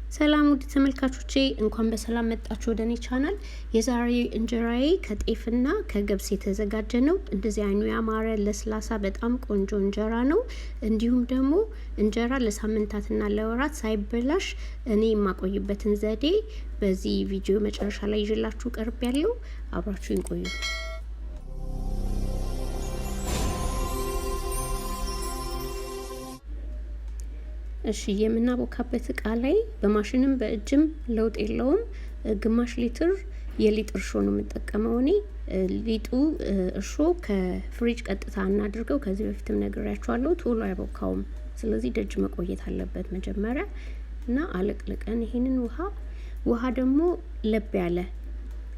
ሰላም ውድ ተመልካቾቼ፣ እንኳን በሰላም መጣችሁ ወደ እኔ ቻናል። የዛሬ እንጀራዬ ከጤፍና ከገብስ የተዘጋጀ ነው። እንደዚህ አይኑ ያማረ ለስላሳ በጣም ቆንጆ እንጀራ ነው። እንዲሁም ደግሞ እንጀራ ለሳምንታትና ለወራት ሳይበላሽ እኔ የማቆይበትን ዘዴ በዚህ ቪዲዮ መጨረሻ ላይ ይዤላችሁ ቀርብ ያለው አብራችሁኝ ቆዩ። እሺ፣ የምናቦካበት እቃ ላይ በማሽንም በእጅም ለውጥ የለውም። ግማሽ ሊትር የሊጥ እርሾ ነው የምጠቀመው እኔ። ሊጡ እርሾ ከፍሪጅ ቀጥታ እናድርገው። ከዚህ በፊትም ነግሬያችኋለሁ፣ ቶሎ አይቦካውም። ስለዚህ ደጅ መቆየት አለበት መጀመሪያ እና አለቅልቀን ይሄንን ውሃ ደግሞ ለብ ያለ፣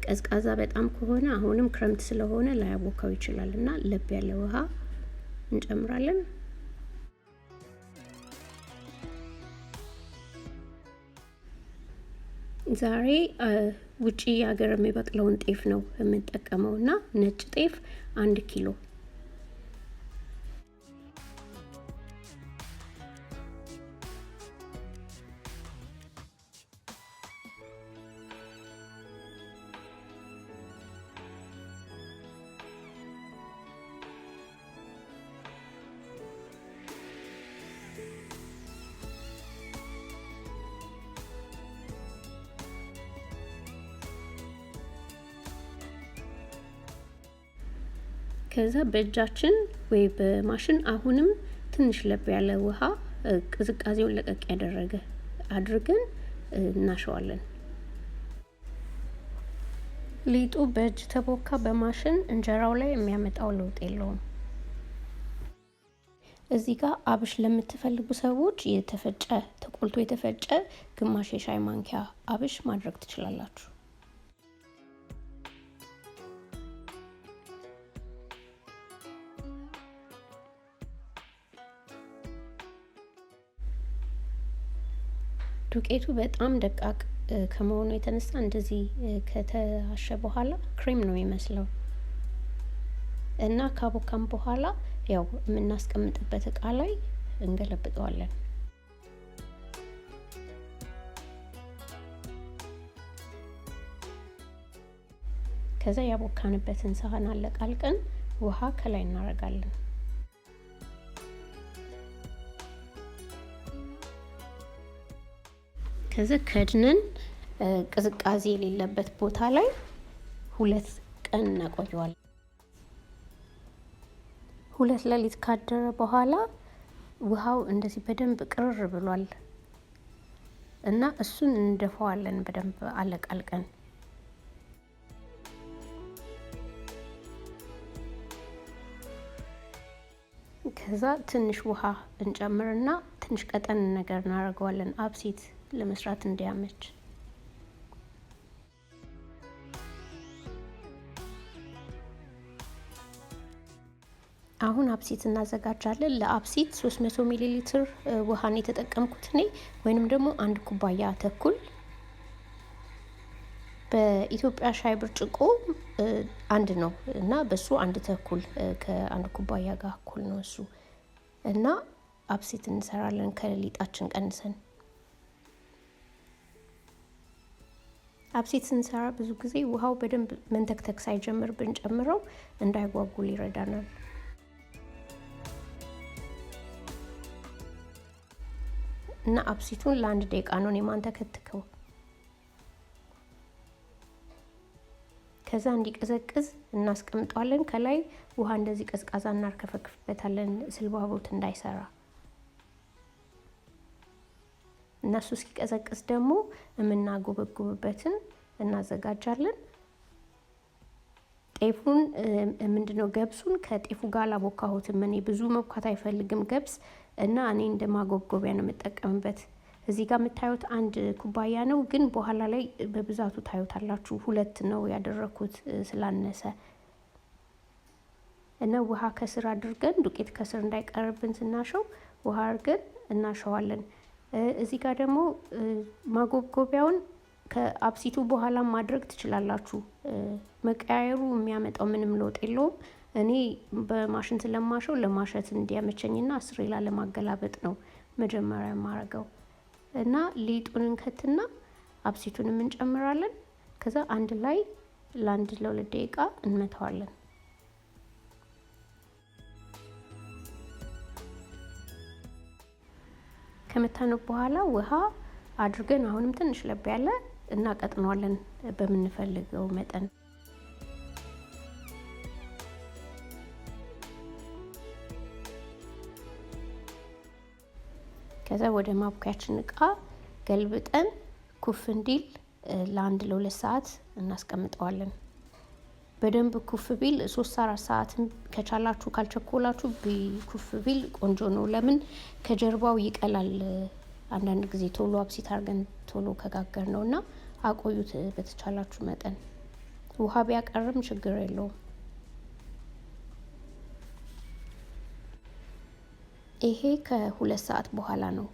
ቀዝቃዛ በጣም ከሆነ አሁንም ክረምት ስለሆነ ላያቦካው ይችላል እና ለብ ያለ ውሃ እንጨምራለን። ዛሬ ውጪ ሀገር የሚበቅለውን ጤፍ ነው የምንጠቀመው እና ነጭ ጤፍ 1 ኪሎ። ከዛ በእጃችን ወይ በማሽን አሁንም ትንሽ ለብ ያለ ውሃ ቅዝቃዜውን ለቀቅ ያደረገ አድርገን እናሸዋለን። ሊጡ በእጅ ተቦካ በማሽን እንጀራው ላይ የሚያመጣው ለውጥ የለውም። እዚህ ጋር አብሽ ለምትፈልጉ ሰዎች የተፈጨ፣ ተቆልቶ የተፈጨ ግማሽ የሻይ ማንኪያ አብሽ ማድረግ ትችላላችሁ። ዱቄቱ በጣም ደቃቅ ከመሆኑ የተነሳ እንደዚህ ከተአሸ በኋላ ክሬም ነው የሚመስለው እና ካቦካም በኋላ ያው የምናስቀምጥበት እቃ ላይ እንገለብጠዋለን። ከዛ ያቦካንበትን ሳህን አለቃልቀን ውሃ ከላይ እናደርጋለን። ከዛ ከድነን ቅዝቃዜ የሌለበት ቦታ ላይ 2 ቀን እናቆየዋለን። 2 ሌሊት ካደረ በኋላ ውሃው እንደዚህ በደንብ ቅርር ብሏል እና እሱን እንደፈዋለን በደንብ አለቃልቀን። ከዛ ትንሽ ውሃ እንጨምርና ትንሽ ቀጠን ነገር እናደርገዋለን አብሲት ለመስራት እንዲያመች። አሁን አብሲት እናዘጋጃለን። ለአብሲት 300 ሚሊ ሊትር ውሃን የተጠቀምኩት እኔ ወይንም ደግሞ 1 ኩባያ ተኩል። በኢትዮጵያ ሻይ ብርጭቆ አንድ ነው እና በሱ 1.5 ከ1 ኩባያ ጋር እኩል ነው እሱ እና አብሲት እንሰራለን ከሊጣችን ቀንሰን። አብሲት ስንሰራ ብዙ ጊዜ ውሃው በደንብ መንተክተክ ሳይጀምር ብንጨምረው እንዳይጓጉል ይረዳናል። እና አብሲቱን ለ1 ደቂቃ ነው የማንተከትከው። ከዛ እንዲቀዘቅዝ እናስቀምጠዋለን። ከላይ ውሃ እንደዚህ ቀዝቃዛ እናርከፈክፍበታለን ስልባቦት እንዳይሰራ። እና እሱ እስኪቀዘቅዝ ደግሞ የምናጎበጉብበትን እናዘጋጃለን። ጤፉን ምንድነው ገብሱን ከጤፉ ጋር አላቦካሁትም። እኔ ብዙ መብኳት አይፈልግም ገብስ እና እኔ እንደ ማጎብጎቢያ ነው የምጠቀምበት። እዚህ ጋር የምታዩት 1 ኩባያ ነው፣ ግን በኋላ ላይ በብዛቱ ታዩታላችሁ። ሁለት ነው ያደረኩት ስላነሰ። እና ውሃ ከስር አድርገን ዱቄት ከስር እንዳይቀርብን ስናሸው ውሃ አድርገን እናሸዋለን። እዚህ ጋር ደግሞ ማጎብጎቢያውን ከአብሲቱ በኋላ ማድረግ ትችላላችሁ። መቀያየሩ የሚያመጣው ምንም ለውጥ የለውም። እኔ በማሽን ስለማሸው ለማሸት እንዲያመቸኝና አስሬ ላለማገላበጥ ነው መጀመሪያ የማረገው። እና ሊጡን እንከትና አብሲቱንም እንጨምራለን። ከዛ አንድ ላይ ለ1 ለ2 ደቂቃ እንመታዋለን። ከመታነው በኋላ ውሃ አድርገን አሁንም ትንሽ ለብ ያለ እናቀጥነዋለን በምንፈልገው መጠን። ከዛ ወደ ማቡኪያችን እቃ ገልብጠን ኩፍ እንዲል ለ1 ለ2 ሰዓት እናስቀምጠዋለን። በደንብ ኩፍ ቢል 3-4 ሰዓትም ከቻላችሁ፣ ካልቸኮላችሁ ኩፍ ቢል ቆንጆ ነው። ለምን ከጀርባው ይቀላል። አንዳንድ ጊዜ ቶሎ አብሲት አድርገን ቶሎ ከጋገርነው እና አቆዩት በተቻላችሁ መጠን። ውሃ ቢያቀርም ችግር የለውም። ይሄ ከ2 ሰዓት በኋላ ነው።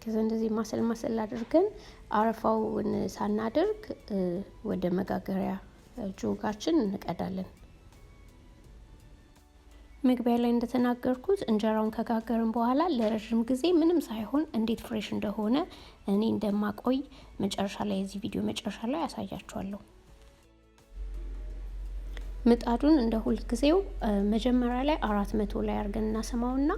ከዛ እንደዚህ ማሰል ማሰል አድርገን አረፋውን ሳናደርግ ወደ መጋገሪያ ጆጋችን እንቀዳለን። መግቢያ ላይ እንደተናገርኩት እንጀራውን ከጋገርን በኋላ ለረዥም ጊዜ ምንም ሳይሆን እንዴት fresh እንደሆነ እኔ እንደማቆይ መጨረሻ ላይ፣ የዚህ ቪዲዮ መጨረሻ ላይ አሳያችኋለሁ። ምጣዱን እንደ ሁል ጊዜው መጀመሪያ ላይ 400 ላይ አድርገን እናሰማውና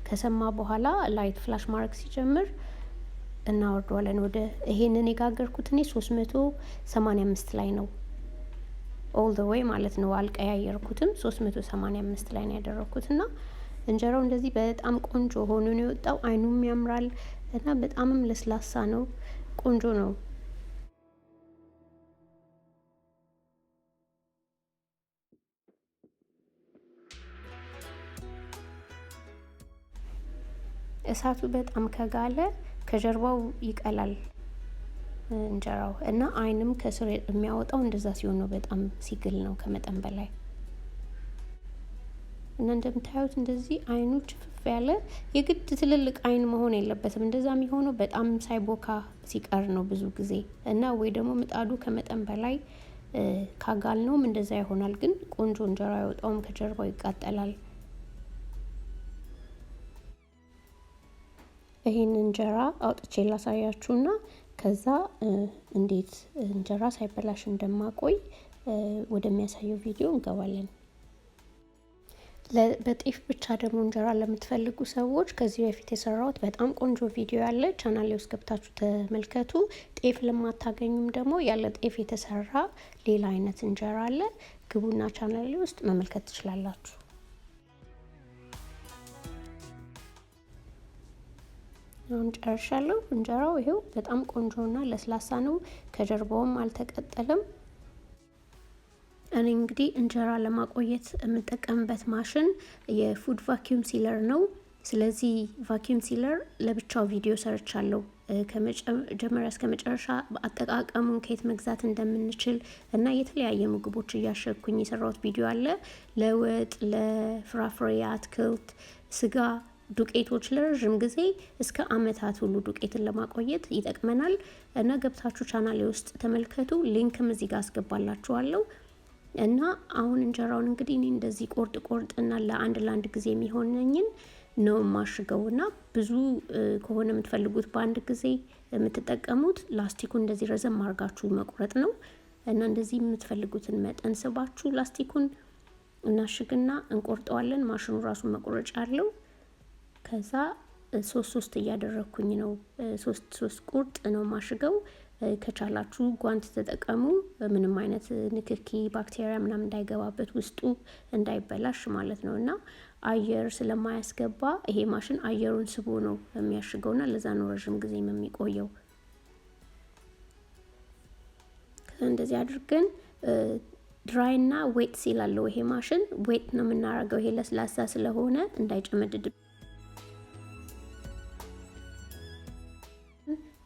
ከሰማ በኋላ light flash ማድረግ ሲጀምር እናወርደዋለን። ወደ ይሄንን የጋገርኩት እኔ 385 ላይ ነው፣ all the way ማለት ነው። አልቀያየርኩትም። 385 ላይ ነው ያደረግኩት እና እንጀራው እንደዚህ በጣም ቆንጆ ሆኖ ነው የወጣው። አይኑም ያምራል እና በጣምም ለስላሳ ነው። ቆንጆ ነው። እሳቱ በጣም ከጋለ ከጀርባው ይቀላል እንጀራው እና አይንም ከስር የሚያወጣው እንደዛ ሲሆን ነው። በጣም ሲግል ነው ከመጠን በላይ። እና እንደምታዩት እንደዚህ አይኑ ችፍፍ ያለ፣ የግድ ትልልቅ አይን መሆን የለበትም። እንደዛ የሚሆነው በጣም ሳይቦካ ሲቀር ነው ብዙ ጊዜ እና ወይ ደግሞ ምጣዱ ከመጠን በላይ ካጋልነውም እንደዛ ይሆናል። ግን ቆንጆ እንጀራ አይወጣውም፣ ከጀርባው ይቃጠላል። ይሄን እንጀራ አውጥቼ ላሳያችሁና ከዛ እንዴት እንጀራ ሳይበላሽ እንደማቆይ ወደሚያሳየው ቪዲዮ እንገባለን። በጤፍ ብቻ ደግሞ እንጀራ ለምትፈልጉ ሰዎች ከዚህ በፊት የሰራሁት በጣም ቆንጆ ቪዲዮ ያለ ቻናሌ ውስጥ ገብታችሁ ተመልከቱ። ጤፍ ለማታገኙም ደግሞ ያለ ጤፍ የተሰራ ሌላ አይነት እንጀራ አለ። ግቡና ቻናሌ ውስጥ መመልከት ትችላላችሁ። አሁን ጨርሻለሁ። እንጀራው ይሄው በጣም ቆንጆና ለስላሳ ነው። ከጀርባውም አልተቃጠለም። እኔ እንግዲህ እንጀራ ለማቆየት የምጠቀምበት ማሽን የ food vacuum sealer ነው። ስለዚህ vacuum sealer ለብቻው ቪዲዮ ሰርቻለሁ። ከመጀመሪያ እስከ መጨረሻ አጠቃቀሙን፣ ከየት መግዛት እንደምንችል እና የተለያየ ምግቦች እያሸግኩኝ የሰራሁት ቪዲዮ አለ። ለወጥ፣ ለፍራፍሬ፣ አትክልት፣ ስጋ፣ ዱቄቶች ለረዥም ጊዜ እስከ አመታት ሁሉ ዱቄትን ለማቆየት ይጠቅመናል እና ገብታችሁ ቻናሌ ውስጥ ተመልከቱ። Link ም እዚህ ጋር አስገባላችኋለሁ። እና አሁን እንጀራውን እንግዲህ እኔ እንደዚህ ቆርጥ ቆርጥና ለአንድ ለአንድ ጊዜ የሚሆነኝን ነው የማሽገው። እና ብዙ ከሆነ የምትፈልጉት በአንድ ጊዜ የምትጠቀሙት ላስቲኩን እንደዚህ ረዘም አድርጋችሁ መቁረጥ ነው። እና እንደዚህ የምትፈልጉትን መጠን ስባችሁ ላስቲኩን እናሽግና እንቆርጠዋለን። ማሽኑ ራሱ መቁረጫ አለው። ከዛ ሶስት ሶስት እያደረግኩኝ ነው፣ ሶስት ሶስት ቁርጥ ነው ማሽገው። ከቻላችሁ ጓንት ተጠቀሙ። ምንም አይነት ንክኪ ባክቴሪያ ምናምን እንዳይገባበት፣ ውስጡ እንዳይበላሽ ማለት ነው። እና አየር ስለማያስገባ ይሄ ማሽን አየሩን ስቦ ነው የሚያሽገውና ለዛ ነው ረዥም ጊዜ የሚቆየው። ከዛ እንደዚህ አድርገን dry እና wet seal አለው ይሄ ማሽን። Wet ነው የምናደርገው፣ ይሄ ለስላሳ ስለሆነ እንዳይጨመድድ።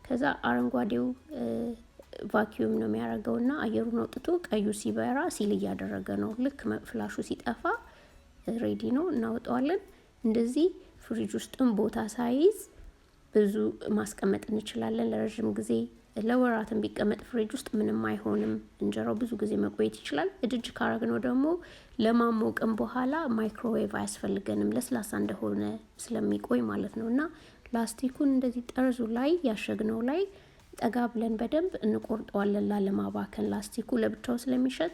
ከዛ አረንጓዴው vacuum ነው የሚያደርገው እና አየሩን አውጥቶ ቀዩ ሲበራ seal እያደረገ ነው። ልክ flash ኡ ሲጠፋ ready ነው፣ እናወጣዋለን። እንደዚህ ፍሪጅ ውስጥም ቦታ ሳይዝ ብዙ ማስቀመጥ እንችላለን ለረዥም ጊዜ። ለወራትን ቢቀመጥ ፍሪጅ ውስጥ ምንም አይሆንም። እንጀራው ብዙ ጊዜ መቆየት ይችላል። እጅ ካረግነው ደግሞ ለማሞቅም በኋላ ማይክሮዌቭ አያስፈልገንም፣ ለስላሳ እንደሆነ ስለሚቆይ ማለት ነው። እና ላስቲኩን እንደዚህ ጠርዙ ላይ ያሸግነው ላይ ጠጋ ብለን በደንብ እንቆርጠዋለን ላለማባከን። ላስቲኩ ለብቻው ስለሚሸጥ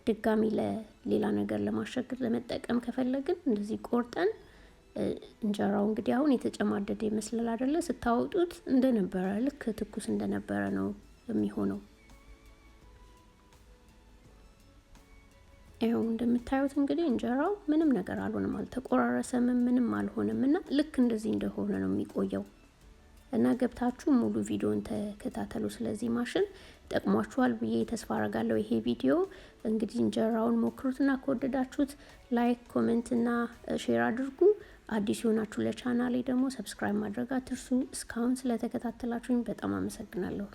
ድጋሚ ለሌላ ነገር ለማሸግ ለመጠቀም ከፈለግን እንደዚህ ቆርጠን፣ እንጀራው እንግዲህ አሁን የተጨማደደ ይመስላል አይደለ? ስታወጡት እንደነበረ፣ ልክ ትኩስ እንደነበረ ነው የሚሆነው። ይኸው እንደምታዩት እንግዲህ እንጀራው ምንም ነገር አልሆነም፣ አልተቆራረሰም፣ ምንም አልሆነም እና ልክ እንደዚህ እንደሆነ ነው የሚቆየው። እና ገብታችሁ ሙሉ ቪዲዮን ተከታተሉ። ስለዚህ ማሽን ጠቅሟችኋል ብዬ ተስፋ አረጋለሁ። ይሄ ቪዲዮ እንግዲህ እንጀራውን ሞክሩትና ከወደዳችሁት like፣ comment እና share አድርጉ። አዲስ የሆናችሁ ለቻናሌ ደግሞ subscribe ማድረግ አትርሱ። እስካሁን ስለተከታተላችሁኝ በጣም አመሰግናለሁ።